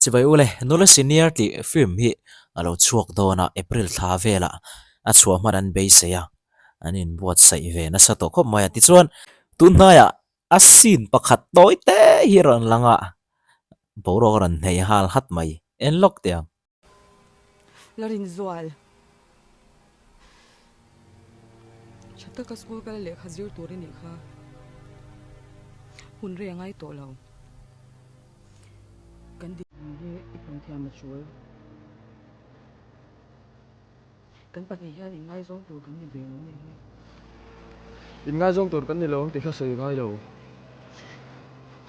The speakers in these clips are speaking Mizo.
Chibai ule, Nula Senior tih film hi a lo chhuak dawn a, April thla velah a chhuah hman an beisei a, an inbuatsaih ve nasa tawh khawp mai a. Tichuan, tun hnaiah a scene pakhat tawi te hi a rawn lang a, boruak a rawn hneih nghal hat mai. En lawk teh ang. La rinzual. Tha taka school kal lehkha zir tur i nih kha. Hun rei a ngai tawh lo. Kan din hi i pawm thiam a tul. Kan pahnih hian inngaizawng tur kan ni ve lo nih hi. Inngaizawng tur kan ni lo ang tih kha sawi ngai lo.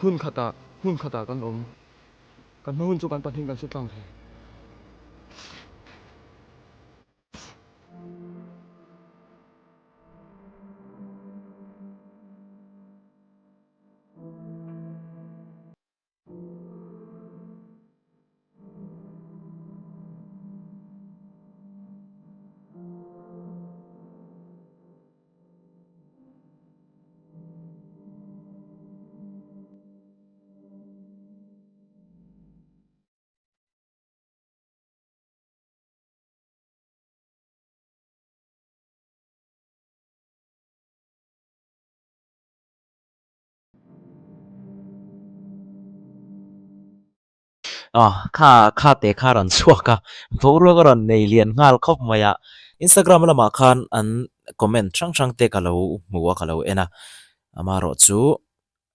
Hun khatah, hmun khatah kan awm. Kan hma hun chu kan pahnih kan su tlang thei. Ah kha kha te kha a rawn chhuak a boruak a rawn nei lian nghal khawp mai a Instagram lamah khan an comment hrang hrang te ka lo hmu a ka lo en a amaherawh chu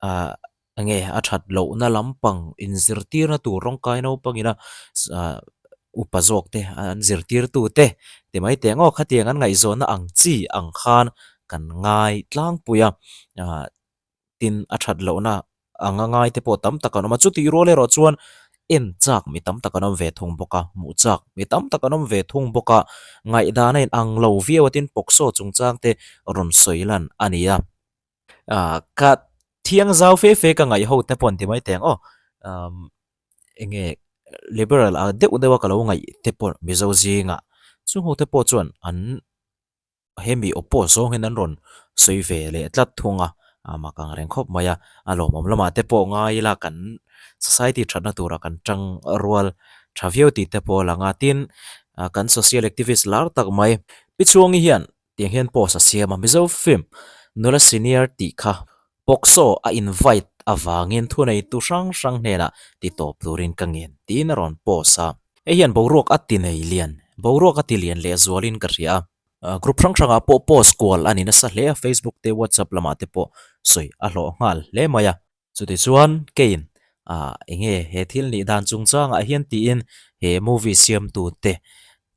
ah enge a that lohna lampang inzirtirna tur rawngkai naupangin a ah upa zawk te an zirtirtu te ti mai teh ang aw khatiang an ngaihzawnna ang chi ang khan kan ngai tlangpui a ah tin a that lohna anga ngai te pawh tam tak an awm a chutih rual erawh chuan en chak mi tam tak an awm ve thung bawk a hmuh chak mi tam tak an awm ve thung bawk a ngaihdan a inang lo viau a tin pawksaw chungchang te rawn sawi lan a ni a. Ah ka thiang zau fe fe ka ngaih ho te pawh an ti mai teh ang aw umm eng nge liberal ah deuh deuh a ka lo ngaih te pawh Mizo zingah chung ho te pawh chuan an hemi oppose zawng hian an rawn sawi ve leh tlat thung a a mak ang reng khawp mai a a lawmawm lamah te pawh ngai ila kan society thatna turah kan tang rual tha viau tih te pawh a lang a tin kan social activist lar tak mai Pi Chhuangi hian Tiang hian post a siam a, Mizo film nula senior tih kha POCSO a invite avangin thuneitu hrang hrang hnenah ti tawp turin ka ngen tiin a rawn post a. Hei hian boruak a ti nei lian, boruak a ti lian lehzualin ka hria a. Group hrang hrangah pawh post kual a ni nasa hle a, Facebook te WhatsApp lamah te pawh sawi a hlawh nghal hle mai a. Chutichuan Kane ah enge he thil nih dan chungchangah hian tiin he movie siamtu te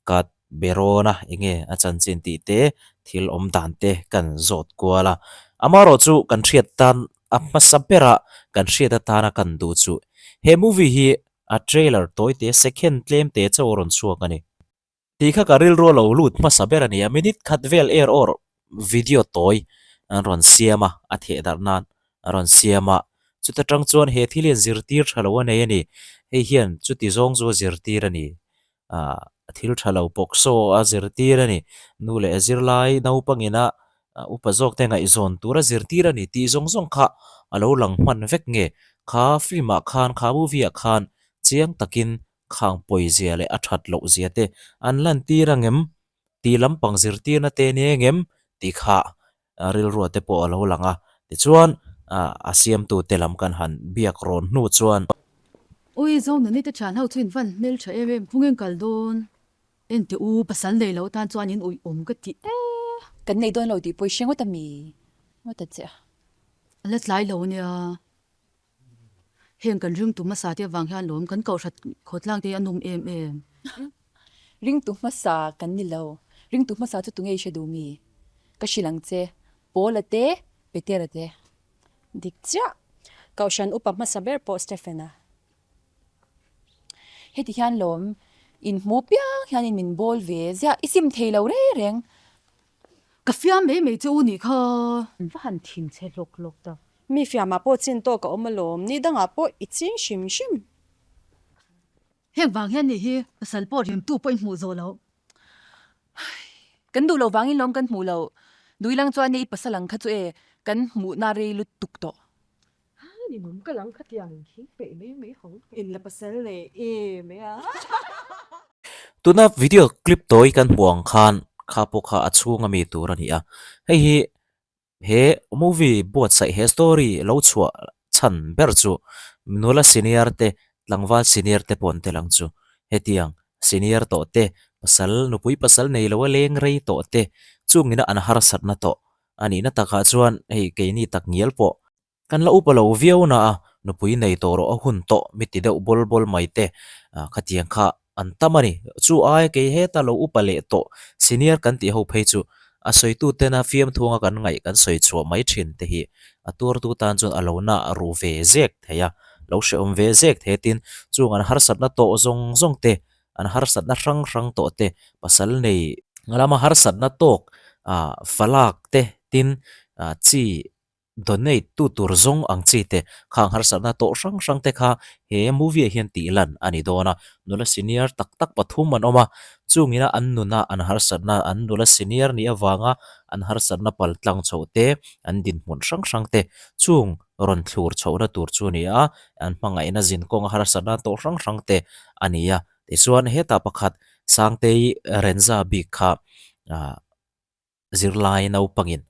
ka be rawn a, enge a chanchin tih te thil awm dan te kan zawt kual a. Amaherawh chu kan hriat tan a hmasa berah kan hriat atana kan duh chu he movie hi a trailer tawi te second tlem te chauh a rawn chhuak a ni. Tih kha ka rilru a lo lut hmasa ber a ni a, minute khat vel air or video tawi an rawn siam a, a theh darh nan a rawn siam a, chuta tang chuan he thil hian zirtir tha lo a nei a ni, hei hian chuti zawng chu a zirtir a ni, ah thil tha lo pawk saw a zirtir a ni, nu leh zirlai naupangin a upa zawk te ngaihzawn tur a zirtir a ni tih zawng zawng kha a lo lang hman vek nge, kha film ah khan kha movie ah khan chiang takin Khang pawizia leh a that loh zia te an lantir ang em? Tih lampang zirtirna te nia ngem? Tih kha rilrua te pawh a lo lang a. Tichuan, a siamtu te lam kan han biak rawn hnu chuan. Ui, Zonuni te thian ho chu in van hmel tha em em, khung in kal dawn. Enteh u, pasal nei lo tan chuan in uih awm ka ti e. Kan nei dawn lo tih pawh i hre ngawt a mi? Ngawt a che a. A la tlai lo nia. Heng kan ringtu hmasa te avang hian lawm kan kohhrat khawtlang te hi a nawm em em. Ringtu hmasa kan ni lo. Ringtu hmasa chu tunge i hre duh mi? Ka hrilh ang che, Paula te, Petera te. Dik chiah. Kohhran upa hmasa ber pawh Stephen-a. Heti hian lawm inhmu piang hianin min bawl ve ziah. I sim thei lo reng reng. Ka fiam mai mai che u nih kha. An va han thin che hlawk hlawk ta. Mi fiamah pawh chin tawk a awm alawm, ni dangah pawh i ching hrim hrim. Heng vang hian nih hi pasal pawh rimtu pawh i hmuh zawh loh. Kan duh loh vangin lawm kan hmuh loh. Duilang chuan e i pasal ang kha chu e kan hmuhna rei lutuk tawh. ninawm ka lang khatiang in khing peih mai mai ho. In la pasal nei em e a. Tuna video clip tawi kan hmuh ang khan kha pawh kha a chhung ami tur a ni a, hei hi he movie buatsaih he story lo chhuah chhan ber chu nula senior te tlangval senior te pawh an tel ang chu hetiang senior tawh te pasal nupui pasal nei lo a leng rei tawh te chungina an harsatna tawh a nihna takah chuan hei keini tak ngial pawh Kan la upa lo viau na a, nupui nei tawh rawh a hun tawh mi ti deuh bawl bawl mai te khatiang kha an tam a ni. Chu ai kei heta lo upa leh tawh senior kan tih ho phei chu a sawitu tena fiamthuanga kan ngaih kan sawi chhuah mai thin te hi a tuartu tan chuan a lo na ru ve zek thei a, lo hrehawm ve zek thei a tin chung an harsatna tawh zawng zawng te an harsatna hrang hrang tawh te pasal nei lama harsatna tawk falak te tin chi Donate tu tur zawng ang chi te khang harsatna tawh hrang hrang te kha he movie ah hian tih lan a ni dawn a. Nula senior tak tak pathum an awm a, chungina an nuna an harsatna an nula senior nih avanga an harsatna pal tlang chhoh te, an dinhmun hrang hrang te chung rawn thlur chhohna tur chu a ni a, an hmangaihna zin kawnga harsatna tawh hrang hrang te a ni a. Tichuan hetah pakhat Sangtei Renza bik kha ah zirlai naupangin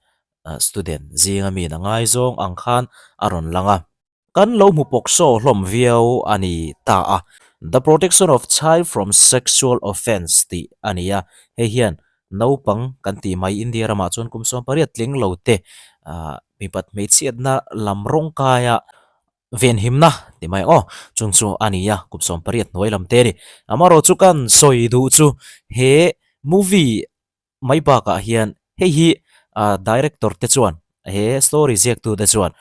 student zinga mi na ngaizawng ang khan a rawn lang a. Kan lo hmu pawk saw hlawm viau a ni ta a. The Protection of Child from Sexual Offence tih a ni a, hei hian naupang kan tih mai India ramah chuan kum 18 tling lo te mipat hmeichhiatna lam rawng kaia venhimna ti mai aw chung chu a ni a, kum 18 hnuai lam te a ni. Amaherawhchu kan sawi duh chu he movie mai bakah hian hei hi ah director te chuan he story ziaktu te chuan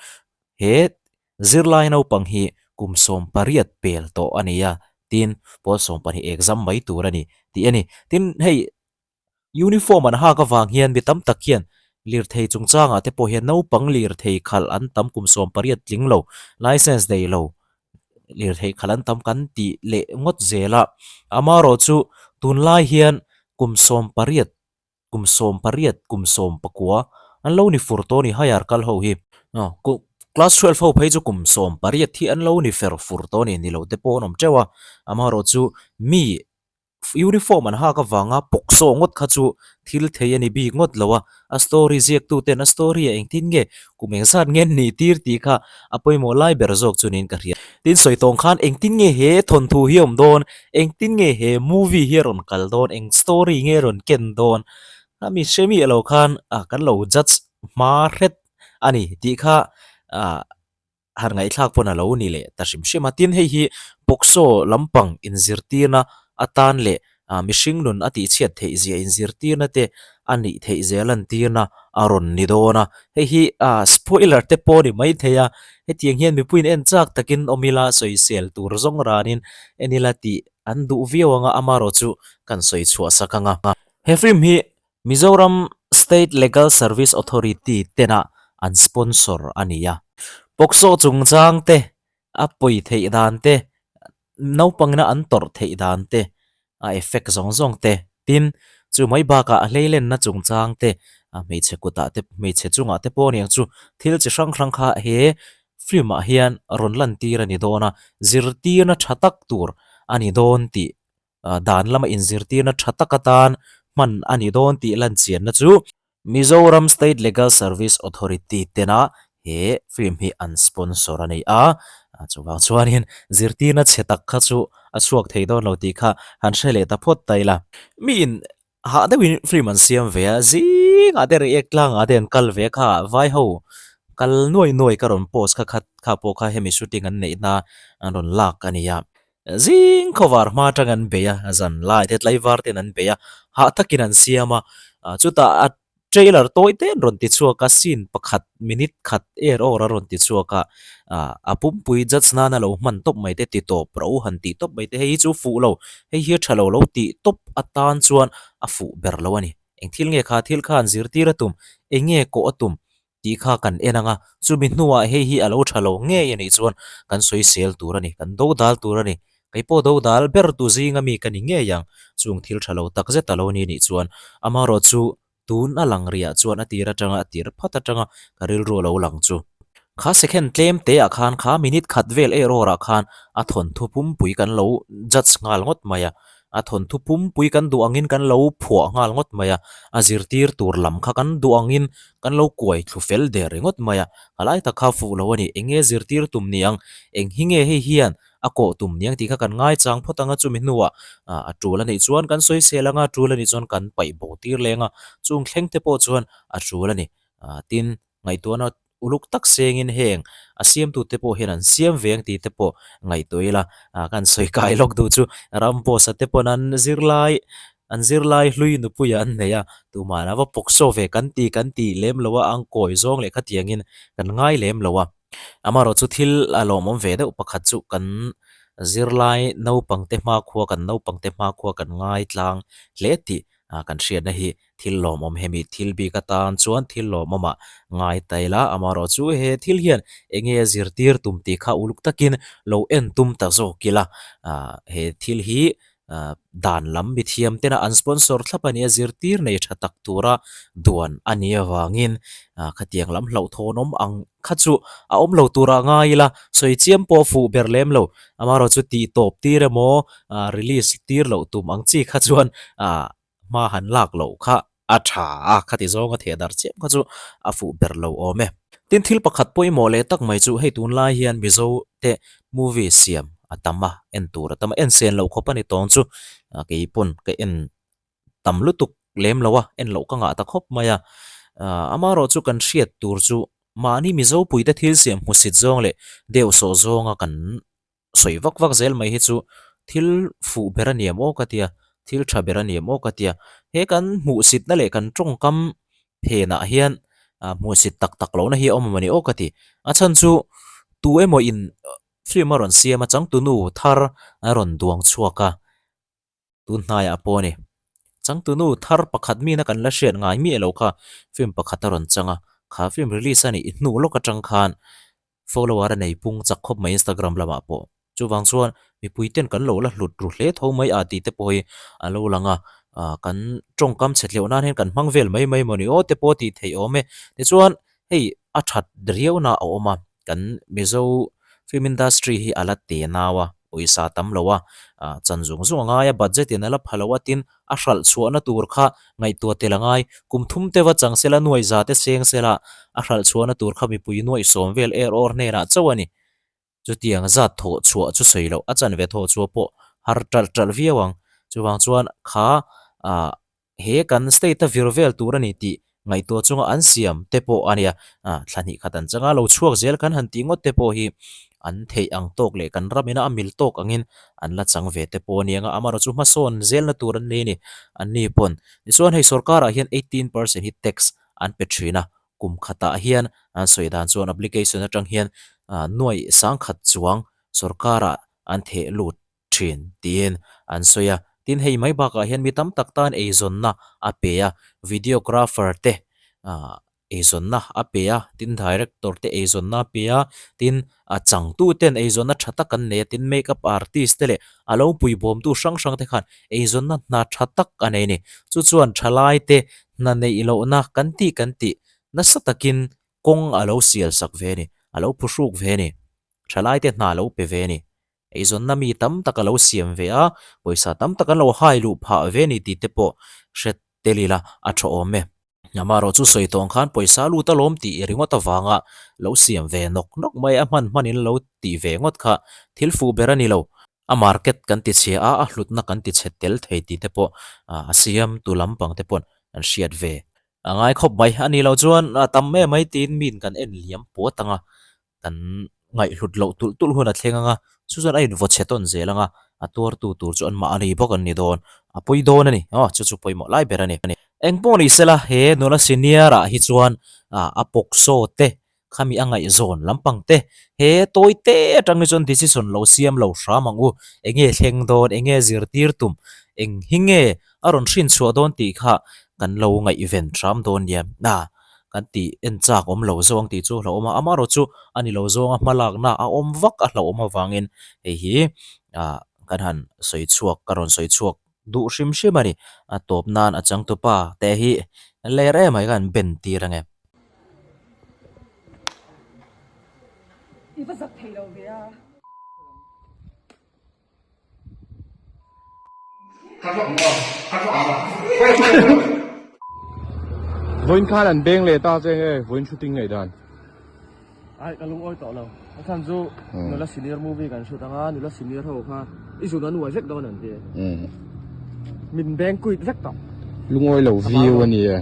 he zirlai naupang hi kum 18 pel tawh a ni a tin pawl 12 exam mai tur a ni tih a ni tin hei uniform an hak avang hian mi tam tak hian lirthei chungchangah te pawh hian naupang lirthei khalh an tam kum 18 tling lo license nei lo lirthei khalh an tam kan tih leh ngawt zel a amaherawh chu tunlai hian kum 18 kum 18 kum 19 an lo ni fur tawh a ni higher kal ho hi class 12 ho phei chu kum 18 hi an lo ni fer fur tawh a ni ni lo te pawh an awm teuh a amaherawh chu mi Uniform an hak avanga pawksawh ngawt kha chu thil thei a ni bik ngawt lo a, a story ziaktu ten a story ah engtin nge kum engzat nge an nih tir tih kha a pawimawh lai ber zawk chu niin ka hria. Tin sawi tawng khan engtin nge he thawnthu hi a awm dawn, engtin nge he movie hi a rawn kal dawn, eng story nge a rawn ken dawn, a mi hre miah lo khan kan lo judge hma hret a ni tih kha ah han ngaihthlak pawn a lo ni leh ta hrim hrim a. Tin, hei hi POCSO lampang inzirtirna atan leh mihring nun a tihchhiat theih zia inzirtirna te a nih theih zia lantirna a rawn ni dawn a. Hei hi spoiler te pawh a ni maithei a, hetiang hian mipuiin en chak takin awm ila sawisel tur zawng ranin en ila tih an duh viau ang a, amaherawhchu kan sawi chhuah sak ang a. He film hi Mizoram State Legal Service Authority tena an sponsor a ni a. POCSO chungchang te, a pawi theih dan te, naupangina an tawrh theih dan te, a effect zawng zawng te, tin, chu mai bakah a hleilenna chungchang te, a hmeichhe kutah te, hmeichhe chungah te pawh a ni ang chu, thil chi hrang hrang kha he film ah hian rawn lantir a ni dawn a, zirtirna tha tak tur a ni dawn tih dan lama inzirtirna tha tak atan hman a ni dawn tih lanchianna chu Mizoram State Legal Service Authority tena he film hi an sponsor a ni a, chuvang chuanin zirtirna chhe tak kha chu a chhuak thei dawn lo tih kha han hre leh ta phawt ta ila. Miin hah deuhin film an siam ve a, zingah te react tlangah te an kal ve kha vai ho kal nuai nuai ka rawn post kha khat kha pawh kha hemi shooting an neihna an rawn lak a ni a. Zing khawvar hma atang an bei a, zan lai te tlaivar ten an bei a, hah takin an siam a, chutah a trailer tawi te an rawn ti chhuak a, scene pakhat minute khat er awr a rawn ti chhuak a, a pumpui judge nana lo hman tawp mai te ti tawp ro han tih tawp mai te hei hi chu fuh lo, hei hi a tha lo lo tih tawp atan chuan a fuh ber lo a ni. Eng thil nge kha thil khan zirtir a tum, eng nge kawh a tum tih kha kan en ang a, chumi hnuah hei hi a lo tha lo ngei a nih chuan kan sawisel tur a ni, kan dodal tur a ni. Kei pawh dodal ber tu zinga mi ka ni ngei ang, chung thil tha lo tak zet a lo ni nih chuan amaherawh chu tun a lang riah chuan a tir atanga a tir phat atanga ka rilru a lo lang chu. Kha second tlem te ah khan kha minute khat vel error ah khan a thawnthu pumpui kan lo judge nghal ngawt mai a, a thawnthu pumpui kan duh angin kan lo phuah nghal ngawt mai a, a zirtir tur lam kha kan duh angin kan lo kuai thlu fel der ringawt mai a, a lai tak kha fuh lo a ni, eng nge zirtir tum ni ang, eng hi nge hei hian a kawh tum ni ang tih kha kan ngaichang phawt ang a, chumi hnuah a tul a nih chuan kan sawisel ang a, a tul a nih chuan kan paih bo tir leng a, chung thleng te pawh chuan a tul a ni, tin ngaihtuahna uluk tak sengin heng a siamtute pawh hian an siam ve ang tih te pawh ngaihtuah ila kan sawi kai lawk duh chu ram boss-a te pawn an zirlai an zirlai hlui nupuia an nei a tumah an va pawksaw ve kan ti kan ti lem lo a ang kawi zawng leh khatiangin kan ngai lem lo a amaherawh chu thil a lawmawm ve deuh pakhat chu kan zirlai naupangte hmakhua kan naupangte hmakhua kan ngai tlang hle tih kan hriatna hi Thil lawmawm hemi thil bik atan chuan thil lawmawmah ngai ta ila, amaherawh chu he thil hian enge a zirtir tum tih kha uluk takin lo en tum ta zawk ila. He thil hi dan lam mithiam tena an sponsor thlap a nia, zirtir nei tha tak tura duan a nih avangin khatiang lam hlauhthawnawm ang kha chu a awm lo turah ngai ila, sawi chiam pawh fuh ber lem lo. Amaherawh chu tih tawp tir emaw release tir loh tum ang chi kha chuan hma han lak loh kha a tha a, khati zawnga theh dar chiam kha chu a fuh ber lo awm e. Tin, thil pakhat pawimawh leh tak mai chu hei tunlai hian Mizo te movie siam a tam a, en tur a tam a, en sen loh khawp a ni tawng chu kei pawn ka en tam lutuk lem lo a, en loh ka ngah ta khawp mai a. Amaherawh chu kan hriat tur chu mahni Mizo puite thil siam hmusit zawng leh deuhsawh zawnga kan sawi vak vak zel mai hi chu thil fuh ber a niam aw ka tia, thil tha ber a niam aw ka tia. He kan hmuhsitna leh kan tawngkam phenah hian hmuhsit tak tak lohna hi a awm a ni aw ka ti. A chhan chu tu emaw in film a rawn siam a, changtunu thar a rawn duang chhuak a. Tun hnaiah pawh a ni. Changtunu thar pakhat mina kan la hriat ngai miah lo kha film pakhat a rawn chang a, kha film release a nih hnu lawk atang khan follower a nei pung chak khawp mai Instagram lamah pawh. Chuvang chuan mipui ten kan lo la hlut ru hle tho mai a tih te pawh hi a lo lang a, kan tawngkam chhe tleuh nan hian kan hmang vel mai mai mawni aw te pawh tih theih awm e. Tichuan hei a that riauna a awm a. Kan Mizo film industry hi a la te nau a, pawisa tam lo a, chan zung zung a ngai a, budget in a la pha lo a, tin a hralh chhuahna tur kha ngaihtuah tel a ngai. Kum thum te va chang sela, nuaih za te seng sela, a hralh chhuahna tur kha mipui nuaih sawm vel er awr hnenah chauh a ni. Chutiang zat thawh chhuah chu sawi loh, a chanve thawh chhuah pawh har ṭalh ṭalh viau ang. Chuvang chuan kha ah He kan state a vir vel tur a ni tih ngaihtuah chunga an siam te pawh a nia. Thla hnih khat an changa lo chhuak zel kan han tih ngawt te pawh hi an theih ang tawk leh kan ram ina a mil tawk angin an la chang ve te pawh a ni ang a, amaherawhchu hmasawn zelna tur an nei a ni. Anni pawn tichuan hei sorkarah hian 18 percent hi tax an pe thin a, kum khatah hian an sawi dan chuan application atang hian nuaih sangkhat chuang sorkarah an theh lut thin tiin an sawi a. Tin, hei mai bakah hian mi tam tak tan eizawnna a pe a, videographer te ah eizawnna a pe a, tin director te eizawnna a pe a, tin a changtu ten eizawnna tha tak an nei a, tin make up artist te leh a lo puibawmtu hrang hrang te khan eizawnna hna tha tak a nei a ni. Chu chuan thalai te hna neih lohna kan tih kan tih nasa takin kawng a lo sial sak ve a ni, a lo phuhruk ve a ni, thalai te hna a lo pe ve a ni. Eizawnna mi tam tak a lo siam ve a, pawisa tam tak an lo hai luh phah ve ni tih te pawh hre tel ila a tha awm e. Amaherawh chu sawi tawng khan pawisa lut alawm tih ringawt avanga lo siam ve nawk nawk mai a hman hmanin lo tih ve ngawt kha thil fuh ber a ni lo. A market kan ti chhia a, a hlutna kan ti chhe tel thei tih te pawh a siam tu lampang te paw'n an hriat ve a ngai khawp mai. A nih loh chuan a tam em mai tiin miin kan en liam puat ang a, kan ngaihhlut loh tulh tulh hun a thleng ang a, chu chuan a invaw chhe tawn zel ang a, a tuartu tur chu anmah a ni bawk an ni dawn, a pawi dawn a ni, aw chu chu pawimawh lai ber a ni. Eng pawh ni sela he nula senior ah hi chuan a pawksaw te khami a ngaihzawn lampang te he tawi te atang hi chuan decision lo siam lo hram ang u, enge thleng dawn, enge zirtir tum, eng hi nge a rawn hrin chhuah dawn tih kha kan lo ngaihven hram dawn nia. Kan tih en chak awm lo zawng tih chu hlauhawm a, amaherawh chu a ni lo zawnga hmalakna a awm vak a hlauhawm avangin hei hi ah kan han sawi chhuak ka rawn sawi chhuak duh hrim hrim a ni. A tawp nan a changtupa te hi ler em ai khan ben tir ange. I va zak thei lo ve a. Vawiin khan an beng leh ta che nge vawiin shooting ngaih dan? Ai ka lungawi tawh lo. A chhan chu nula senior movie kan shoot anga nula senior ho kha i zun an uai vek dawn an ti. Min beng kuit vek tawh. Lungawi lo view a ni e.